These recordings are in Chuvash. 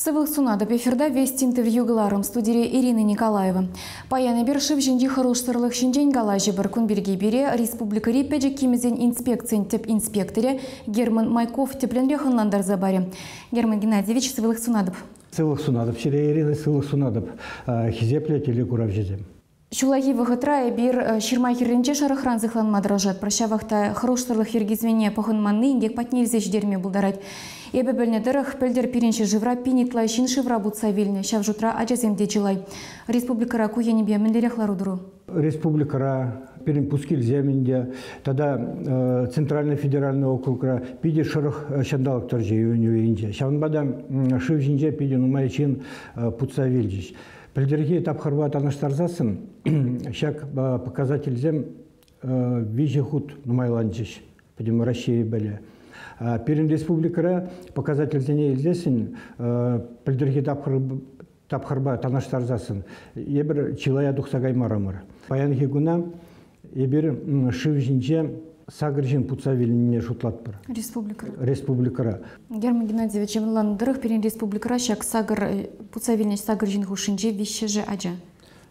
Сывлӑх сунатӑп. Эфирта «Вести» интервью кӑларӑм. Студире Ирина Николаева. Паян эпир шыв ҫинчи хӑрушсӑрлӑх ҫинчен калаҫӑпӑр. Кун пирки пире республикӑри пӗчӗк кимӗсен инспекцийӗн тӗп инспекторӗ Герман Майков тӗплӗнрех ӑнлантарса парӗ. Герман Геннадьевич, сывлӑх сунатӑп. Сывлӑх сунатӑп сире, Ирина, сывлӑх сунатӑп, хисеплӗ телекуравҫӑсем. Ҫуллахи вӑхӑтра эпир ҫырма хӗрринче шӑрӑхран сыхланма тӑрӑшатпӑр. Ҫавах та хӑрушсӑрлӑх йӗркисене пӑхӑнманни инкек патне илсе ҫитерме пултарать. Эпӗ пӗлнӗ тӑрӑх, пӗлтӗр пирӗн ҫӗршывра пин ытла ҫын шывра путса вилнӗ, ҫав шутра ачасем те чылай. Республикӑра ку енӗпе мӗнлерех лару-тӑру? Республикӑра пирӗн пускилсем ӗнтӗ тата Центральный федеральный округра питӗ шӑрӑх ҫанталӑк тӑрчӗ июнь уйӑхӗнче. Ҫавӑнпа та шыв ҫинче питӗ нумай ҫын путса вилчӗҫ. Пӗлтӗрхи тапхӑрпа танлаштарсассӑн ҫак показательсем виҫӗ хут нумайланчӗҫ пӗтӗм Раҫҫейӗпеле. Пирӗн республикӑра показательсене илсессӗн пӗлтӗрхи тапхӑрпа танлаштарсассӑн эпир чылая тухса каймарӑмӑр. Паянхи куна эпир шыв ҫинче сакӑр ҫын путса вилнине шутлатпӑр. Республикӑра. Республикӑра. Герман Геннадьевич, ӑнланнӑ тӑрӑх, пирӗн республикӑра ҫак сакӑр путса вилнӗ сакӑр ҫын хушшинче виҫҫӗшӗ ача.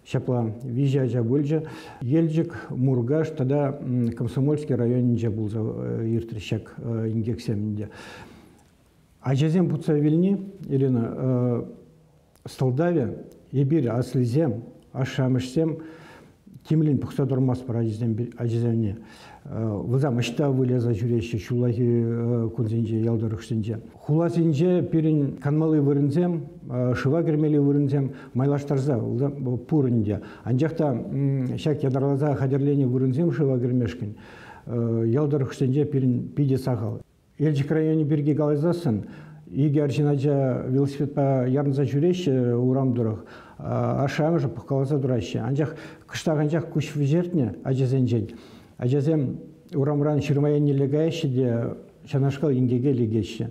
Ҫапла, виҫӗ ача пулчӗ. Елчӗк, Муркаш тата Комсомольски районӗнче пулса иртрӗҫ ҫак инкексем ӗнтӗ. Ачасем путса вилни, Ирина, сӑлтавӗ эпир аслисем, ашшӗ-амӑшсем тимлӗн пӑхса тӑрмастпӑр ачасене. Вӗсем ӑҫта выляса ҫӳреҫҫӗ ҫуллахи кунсенче, ял тӑрӑхсенче. Хуласенче пирӗн канмалли вырӑнсем, шыва кӗрмелли вырӑнсем майлаштарса пур ӗнтӗ. Анчах та ҫак ятарласа хатӗрленӗ вырӑнсем шыва кӗрмешкӗн ял тӑрӑхсенче пирӗн питӗ сахал. Елчӗк районӗ пирки каласассӑн, икӗ арҫын ача велосипедпа ярӑнса ҫӳреҫҫӗ урам тӑрӑх, ашшӗ-амӑшӗ пӑхкаласа тӑраҫҫӗ. Анчах кӑштах анчах куҫ вӗҫертнӗ ачасенчен. Ачасем урамран ҫырма еннелле каяҫҫӗ те ҫавнашкал инкеке лекеҫҫӗ.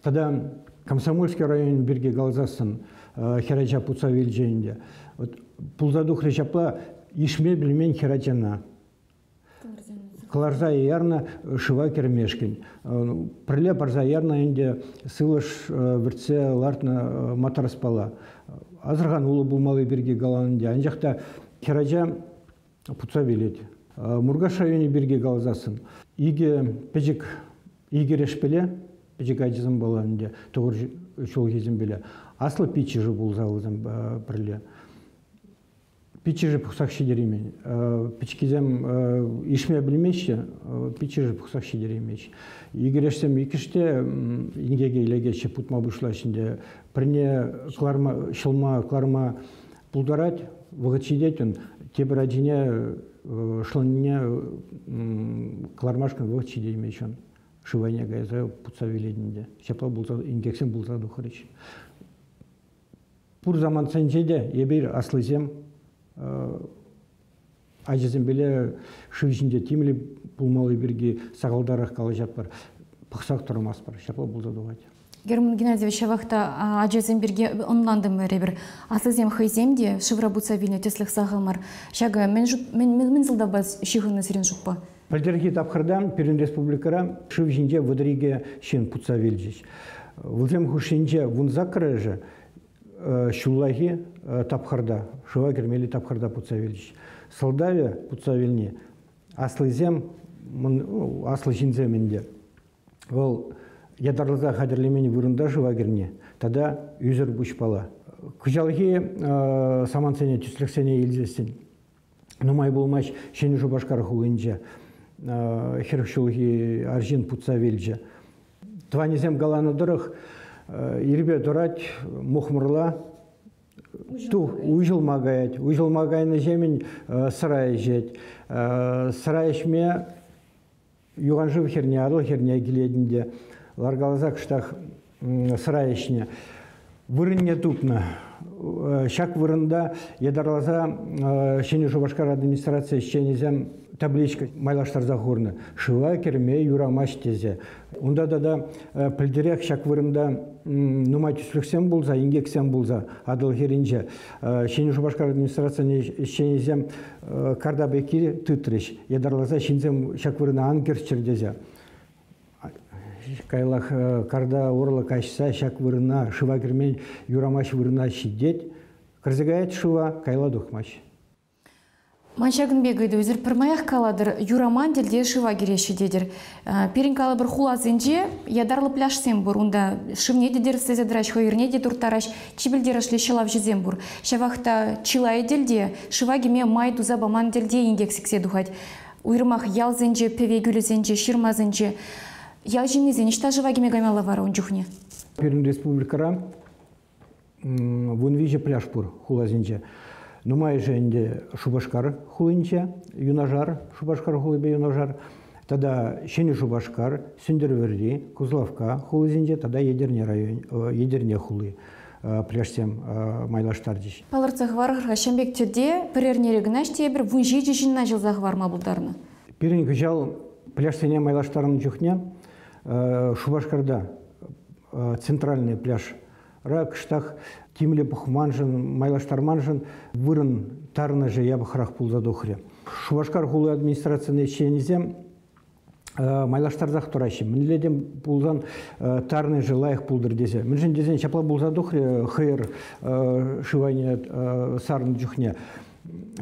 Тата Комсомольски районӗ пирки каласассӑн, хӗрача путса вилчӗ ӗнтӗ. Вот пулса тухрӗ ҫапла, ишме пӗлмен хӗрачана. Кӑларса ярнӑ шыва кӗрмешкӗн. Пӗрле парса ярнӑ ӗнтӗ сывлӑш вӗртсе лартнӑ матроспала. Асӑрхануллӑ пулмалли пирки каланӑ ӗнтӗ. Анчах та хӗрача путса вилет. Муркаш районӗ пирки каласассӑн, икӗ пӗчӗк икӗрешпеле, пӗчӗк ачасем пулнӑ ӗнтӗ, тӑхӑр ҫулхисемпеле, аслӑ пиччӗшӗ пулса вӗсем пӗрле. Пиччӗшӗ пухсах ҫитереймен. Пичкисем ишме пӗлмеҫҫӗ, пиччӗшӗ пухсах ҫитереймест. Йӗкӗрешсем иккӗш те инкеке лекеҫҫӗ, путма пуҫлаҫҫӗ ӗнтӗ. Пӗрне кӑларма, ҫӑлма кӑларма пултарать, вӑхӑт ҫитет ун. Тепӗр ачине шӑлне кӑлармашкӑн вӑхӑт ҫитеймест ун. Шыв айне кайса путса вилет ӗнтӗ. Ҫапла пулса инкексем пулса тухрӗҫ. Пур самантсенче те эпир аслисем ачасемпеле шыв ҫинче тимлӗ пулмалли пирки сахалтарах калаҫатпӑр, пӑхсах тӑрмастпӑр. Ҫапла пулса тухать. Герман Геннадьевич, ҫавах та ачасем пирки ӑнлантӑмӑр эпир. Аслисем хӑйсем те шывра путса вилнӗ тӗслӗх сахал мар. Ҫакӑ мӗн сӑлтавпа ҫыхӑннӑ сирӗн шутпа? Пӗлтӗрхи тапхӑрта пирӗн республикӑра шыв ҫинче 32 ҫын путса вилчӗҫ. Вӗсем хушшинче 18-шӗ ҫуллахи тапхӑрта, шыва кӗрмелли тапхӑрта путса вилчӗҫ. Сӑлтавӗ путса вилни аслисем, аслӑ ҫынсем ӗнтӗ. Вӑл ятарласа хатӗрлемен вырӑнта шыва кӗрни тата ӳсӗр пуҫпала. Кӑҫалхи самантсене, тӗслӗхсене илсессӗн нумай пулмасть Ҫӗнӗ Шупашкар хулинче 40 ҫулхи арҫын путса вилчӗ. Тӑванӗсем каланӑ тӑрӑх, ирпе тӑрать мухмӑрла, уҫӑлма каять. Уҫӑлма кайнӑҫемӗн сӑра ӗҫет. Сӑра ӗҫме юханшыв хӗрне, Атӑл хӗрне килет ӗнтӗ. Ларкаласа кӑштах сӑра ӗҫнӗ. Вырӑнне тупнӑ. Ҫак вырӑнта ятарласа Ҫӗнӗ Шупашкар администраци ӗҫченӗсем табличка майлаштарса хурнӑ. Шыва кӗрме юрамасть тесе. Унта тата пӗлтӗрех ҫак вырӑнта нумай тӗслӗхсем пулса, инкексем пулса Атӑл хӗрринче Ҫӗнӗ Шупашкар администрацийӗн ӗҫченӗсем карта пекки тытрӗҫ. Ятарласа ҫынсем ҫак вырӑна ан кӗрччӗр тесе. Кайлах карта урлӑ каҫса ҫак вырӑна шыва кӗрмен юрамасть вырӑна ҫитет. Кӗрсе каять шыва, кайла тухмасть. Ман ҫакӑн пек ыйту. Эсир пӗрмаях калатӑр, юраман тӗлте шыва кӗреҫҫӗ тетӗр. Пирӗн калӑпӑр хуласенче ятарлӑ пляжсем пур. Унта шывне те тӗрӗслесе тӑраҫ, хӑйӑрне те турттараҫ, чи пӗлтерӗшлӗ ҫӑлавҫӑсем пур. Ҫавах та чылай тӗлте шыва кӗме май туса паман тӗлте инкек сиксе тухать. Уйрӑмах ялсенче, пӗве кӳлӗсенче, ҫырмасенче. Ял ҫыннисен ӑҫта шыва кӗме каймалла вара ун чухне? Пирӗн республикӑра 13 пляж пур хуласенче. Нумайӑшӗ ӗнтӗ Шупашкар хулинче, юнашар, Шупашкар хулипе юнашар, тата Ҫӗнӗ Шупашкар, Сӗнтӗрвӑрри, Куславкка хулисенче тата Етӗрне район, Етӗрне хули пляжсем майлаштарчӗҫ. Палӑртса хӑварӑр-ха, ҫын пек тӗрте пӗр эрнере кӑна тепӗр 17 ҫынна ҫӑлса хӑварма пултарнӑ. Пирӗн кӑҫал пляжсене майлаштарнӑ чухне Шупашкарта центральный пляж кӑштах тимлӗ пӑхманшӑн, майлаштарманшӑн вырӑн тарӑнӑшӗ япӑхрах пулса тухрӗ. Шупашкар хула администрацийӗн ӗҫченӗсем майлаштарсах тӑраҫҫӗ. Мӗнле те пулсан тарӑнӑшӗ лайӑх пултӑр тесе. Мӗншӗн тесен ҫапла пулса тухрӗ хӑйӑр шывайне сарнӑ чухне.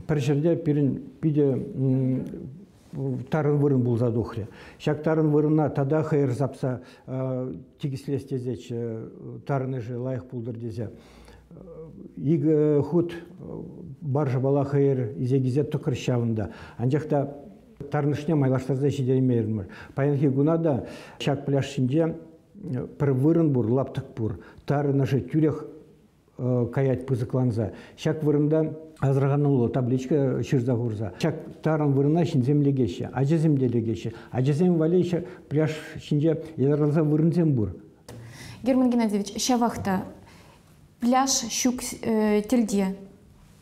Пӗр ҫӗрте пирӗн питӗ тарӑн вырӑн пулса тухрӗ. Ҫак тарӑн вырӑна тата хӑйӑр сапса тикӗслес тесеччӗ, тарӑнӑшӗ лайӑх пултӑр тесе. Икӗ хут баржӑпала хӑйӑр исе-кисе тӑкрӗҫ ҫавӑнта. Анчах та тарӑнӑшне майлаштарса ҫитереймерӗмӗр. Паянхи куна та ҫак пляж ҫинче пӗр вырӑн пур, лаптӑк пур. Тарӑнӑшӗ тӳрех каять пысӑкланса. Ҫак вырӑнта асӑрхануллӑ табличка ҫырса хурса. Ҫак тарӑн вырӑна ҫынсем лекеҫҫӗ, ачасем те лекеҫҫӗ. Ачасем валли пляж ҫинче ятарласа вырӑнсем пур. Герман Геннадьевич, ҫавах та пляж ҫук тӗлте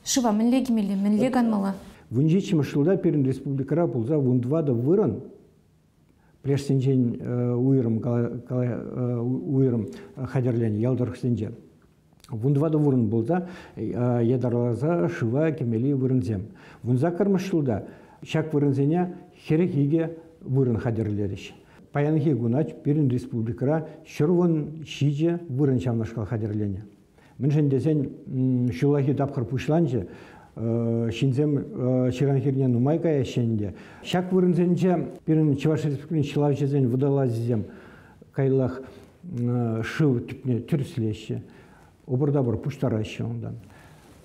шыва мӗнле кӗмелле, мӗнле канмалла? 17-мӗш ҫулта пирӗн республикӑра пулса 14 вырӑн пляжсенчен уйрӑм уйрӑм хатӗрленӗ ял тӑрӑхсенче. 14 вырӑн пулса ятарласа шыва кӗмелли вырӑнсем. 18-мӗш ҫулта ҫак вырӑнсене 42 вырӑн хатӗрлерӗҫ. Паянхи куна пирӗн республикӑра 117 вырӑн ҫавнашкал хатӗрленӗ. Мӗншӗн тесен ҫуллахи тапхӑр пуҫланчӗ, ҫынсем ҫыран хирне нумай каяҫҫӗ ӗнтӗ. Ҫак вырӑнсенче пирӗн Чӑваш Республикин ҫӑлавҫӑсен водолазӗсем кайлах шыв тӗпне тӗрӗслеҫҫӗ, ӑпӑр-тапӑр пуҫтараҫҫӗ унтан,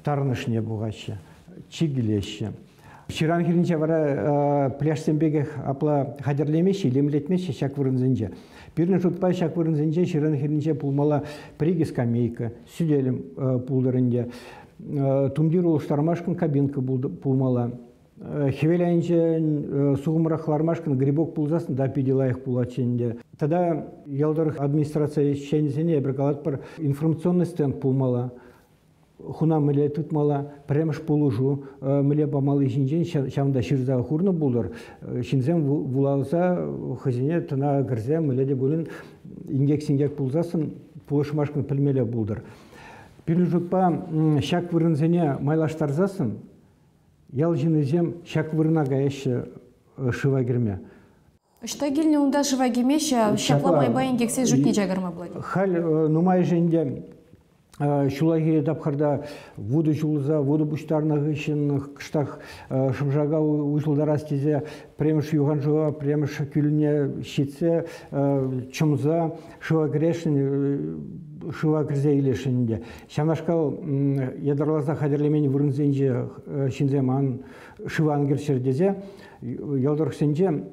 тарӑнӑшне пухаҫҫӗ, чикӗлеҫҫӗ. Ҫыран хирӗнче вара пляжсем пекех апла хатӗрлемеҫҫӗ, илемлетмеҫҫӗ ҫак вырӑнсенче. Пирӗн шутпа ҫак вырӑнсенче ҫыран хирӗнче пулмалла пӗр-икӗ скамейка, сӗтел пултӑр ӗнтӗ, тумтир улӑштармашкӑн кабинка пулмалла. Хӗвел айӗнче сухӑмрах лармашкӑн грибок пулсассӑн та питӗ лайӑх пулатчӗ ӗнтӗ. Тата ял тӑрӑх администраци ӗҫченӗсене эпир калатпӑр, информационный стенд пулмалла. Хуна мӗнле тытмалла, пӗрремӗш пулӑшу мӗнле памалли ҫинчен ҫавӑнта ҫырса хурнӑ пултӑр. Ҫынсем вуласа хӑйсене тӑна кӗрсе мӗнле те пулин инкек-синкек пулсассӑн пулӑшмашкӑн пӗлмелле пултӑр. Пирӗн шутпа ҫак вырӑнсене майлаштарсассӑн ял ҫыннисем ҫак вырӑна каяҫҫӗ шыва кӗрме. Ӑҫта килнӗ унта шыва кӗмеҫҫӗ, ҫапла майпа инкексен шутне чакарма пулать. Халь нумайӑшӗ ӗнтӗ ҫуллахи тапхӑрта вутӑ ҫулса, вутӑ пуҫтарнӑ хыҫҫӑн кӑштах шӑмшака уҫӑлтарас тесе пӗрремӗш юханшыва, пӗрремӗш кӳлне ҫитсе чӑмса шыва кӗрешӗн, шыва кӗрсе илесшӗн ӗнтӗ. Ҫавнашкал ятарласа хатӗрлемен вырӑнсенче ҫынсем ан шыва ан кӗрччӗр тесе ял тӑрӑхсенче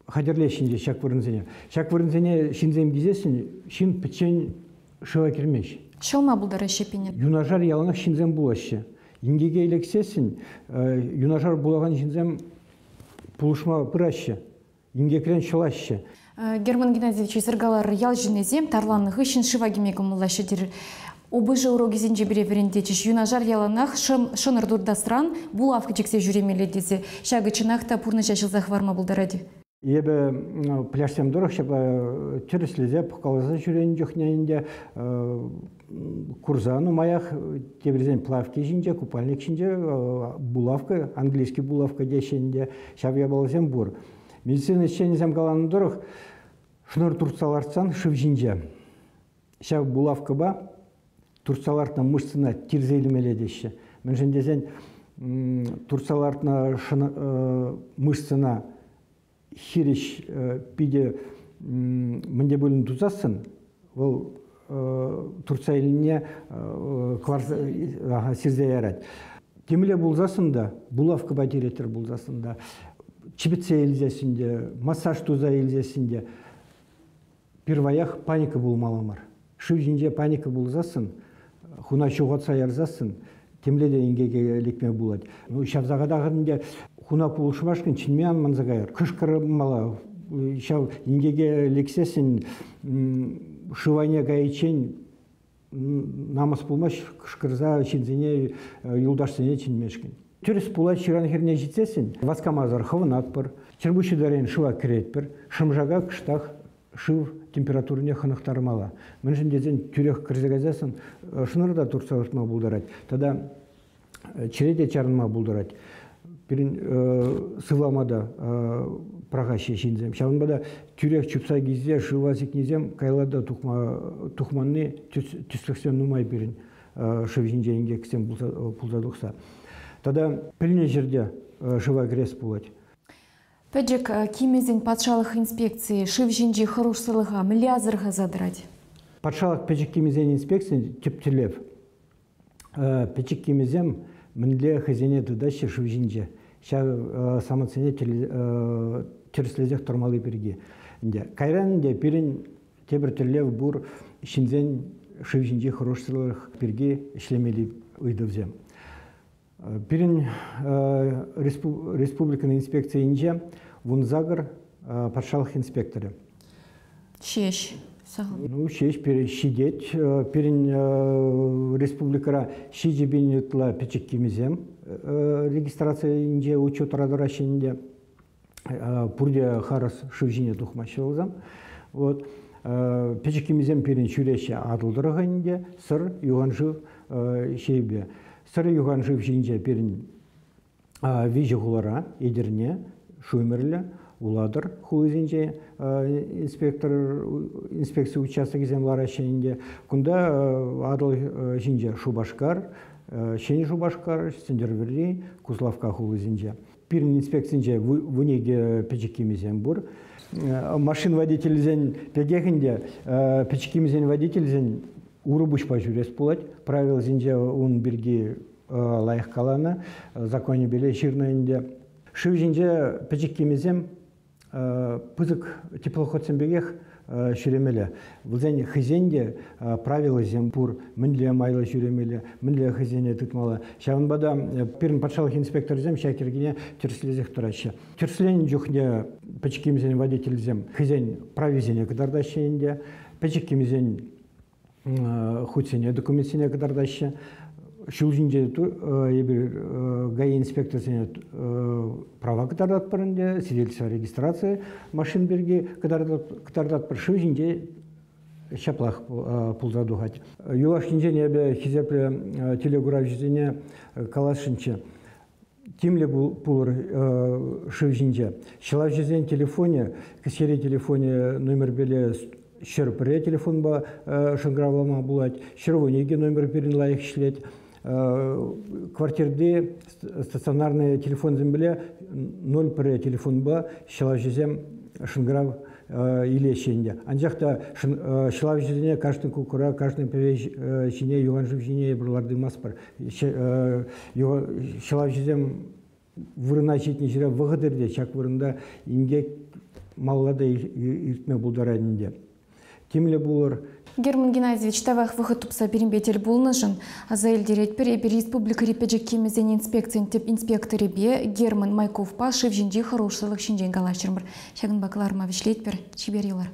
хатӗрлеҫҫӗ ӗнтӗ ҫак вырӑнсене. Ҫак вырӑнсене ҫынсем килсессӗн ҫын пӗччен шыва кӗрмест. Ҫӑлма пултараҫҫӗ пине. Юнашар яланах ҫынсем пулаҫҫӗ. Инкеке лексессӗн юнашар пулакан ҫынсем пулӑшма пыраҫҫӗ, инкекрен ҫӑлаҫҫӗ. Герман Геннадьевич, эсир каларӑр, ял ҫыннисем тарланнӑ хыҫҫӑн шыва кӗме кӑмӑллаҫҫӗ терӗр. ОБЖ урокӗсенче пире вӗрентетчӗҫ. Юнашар яланах шӑнӑр туртасран булавка чиксе ҫӳремелле тесе. Ҫакӑ чӑнах та пурнӑҫа ҫӑлса хӑварма пултарать. Эпӗ пляжсем тӑрӑх ҫапла тӗрӗслесе, пӑхкаласа ҫӳренӗ чухне ӗнтӗ курса нумаях теприсен плавки ҫинче, купальник ҫинче булавка, английский булавка теҫҫӗ ӗнтӗ, ҫав япаласем пур. Медицина ӗҫченӗсем каланӑ тӑрӑх, Шӑнӑр туртса лартсан шыв ҫинче ҫав булавкӑпа туртса лартнӑ мышцӑна тирсе илмелле теҫҫӗ. Мӗншӗн тесен туртса лартнӑ мышцӑна хирӗҫ питӗ мӗн те пулин тусассӑн вӑл туртса илнине сирсе ярать. Темле пулсассӑн та, булавкӑпа тиреттӗр пулсассӑн та, чӗпӗтсе илсессӗн те, массаж туса илсессӗн те, пирваях паника пулмалла мар. Шыв ҫинче паника пулсассӑн, хуна ҫухатса ярсассӑн, темле те инкеке лекме пулать. Ну, ҫав сахатах ӗнтӗ хуна пулӑшмашкӑн чӗнме ан манса кайӑр. Кӑшкӑрмалла. Ҫав инкеке лексессӗн шыв айне кайиччен намӑс пулмасть кӑшкӑрса ҫынсене, юлташсене чӗнмешкӗн. Тӗрӗс пулать ҫыран хӗрне ҫитсессӗн васкамасӑр хӑвӑнатпӑр, чӗркуҫҫи таран шыва кӗретпӗр, шӑмшака кӑштах шыв температурине хӑнӑхтармалла. Мӗншӗн тесен тӳрех кӗрсе кайсассӑн шӑнӑр та туртса лартма пултарать. Тата чӗре те чарӑнма пултарать. Пирӗн сывлама та пӑрахаҫҫӗ ҫынсем. Ҫавӑнпа та тӳрех чупса килсе шыва сикнисем каялла та тухманни тӗслӗхсем нумай пирӗн шыв ҫинче инкексем пулса тухса. Тата пӗлнӗ ҫӗрте шыва кӗрес пулать. Пӗчӗк кимӗсен патшалӑх инспекцийӗ шыв ҫинчи хӑрушсӑрлӑха мӗнле асӑрхаса тӑрать? Патшалӑх пӗчӗк кимӗсен инспекцийӗн тӗп тӗллев пӗчӗк кимӗсем мӗнле хӑйсене тытаҫҫӗ шыв ҫинче. Ҫав самантсене тӗрӗслесех тӑрмалли пирки. Ӗнтӗ кайран ӗнтӗ пирӗн тепӗр тӗллев пур ҫынсен шыв ҫинчи хӑрушсӑрлӑх пирки ӗҫлемелли ыйтӑвсем. Пирӗн республикӑн инспекцийӗнче 18 патшалӑх инспекторӗ. Ҫеҫ. Ну, ҫеҫ пире ҫитет. Пирӗн республикӑра 7000 ытла пӗчӗк кимӗсем регистрацийӗнче учетра тӑраҫҫӗ ӗнтӗ. Пурте харӑс шыв ҫине тухмаҫҫӗ вӗсем. Вот. Пӗчӗк кимӗсем пирӗн ҫӳреҫҫӗ Атӑл тӑрӑхӗнче, Сӑр юханшыв ҫийӗпе. Сӑр юханшыв ҫинче пирӗн виҫӗ хулара, Етӗрне, Шумерлӗ, Улатӑр хулисенче инспектор, инспекци участокӗсем лараҫҫӗ ӗнтӗ. Кунта Атӑл ҫинче Шупашкар, Ҫӗнӗ Шупашкар, Сӗнтӗрвӑрри, Куславкка хулисенче. Пирӗн инспекцинче вуникӗ пӗчӗк кимӗсем пур. Машин водителӗсен пекех ӗнтӗ пӗчӗк кимӗсен водителӗсен урӑ пуҫпа ҫӳрес пулать. Правилӑсенче ун пирки лайӑх каланӑ, законӗпеле ҫырнӑ ӗнтӗ. Шыв ҫинче пӗчӗк кимӗсем пысӑк теплоходсем пекех ҫӳремелле. Вӗсен хӑйсен те правилӑсем пур, мӗнле майлӑ ҫӳремелле, мӗнле хӑйсене тытмалла. Ҫавӑнпа та пирӗн патшалӑх инспекторӗсем ҫак йӗркене тӗрӗслесех тӑраҫҫӗ. Тӗрӗсленӗ чухне пӗчӗк кимӗсен водителӗсем хӑйсен прависене кӑтартаҫҫӗ ӗнтӗ, пӗчӗк кимӗсен хутсене, документсене кӑтартаҫҫӗ. Ҫул ҫинче эпир ГАИ инспекторсене права кӑтартатпӑр ӗнтӗ, свидетельство о регистрации машин пирки кӑтартатпӑр. Шыв ҫинче ҫаплах пулса тухать. Юлашкинчен эпӗ хисеплӗ телекуравҫӑсене каласшӑнччӗ. Тимлӗ пулӑр шыв ҫинче. Ҫӑлавҫӑсен телефонӗ, кӗсьери телефонӗ номерпеле 101 телефонпа шӑнкӑравлама пулать. 112 номер пирӗн лайӑх ӗҫлет. Квартирти стационарный телефонсемпеле 01 телефонпа ҫӑлавҫӑсем шӑнкӑрав илеҫҫӗ ӗнтӗ. Анчах та ҫӑлавҫӑсене кашни кукӑра, кашни пӗве ҫине, юханшыв ҫине эпир лартаймастпӑр. Ҫӑлавҫӑсем вырӑна ҫитнӗ ҫӗре вӑхӑт иртет, ҫак вырӑнта инкек малалла та иртме пултарать ӗнтӗ. Тимлӗ пулӑр. Герман Геннадьевич, тавах вӑхӑт тупса пирӗнпе тӗл пулнӑшӑн. Аса илтеретпӗр, эпир республикӑри пӗчӗк кимӗсен инспекцийӗн тӗп инспекторӗпе Герман Майковпа шыв ҫинчи хӑрушсӑрлӑх ҫинчен калаҫрӑмӑр. Ҫакӑнпа кӑларма вӗҫлетпӗр. Чипер юлӑр.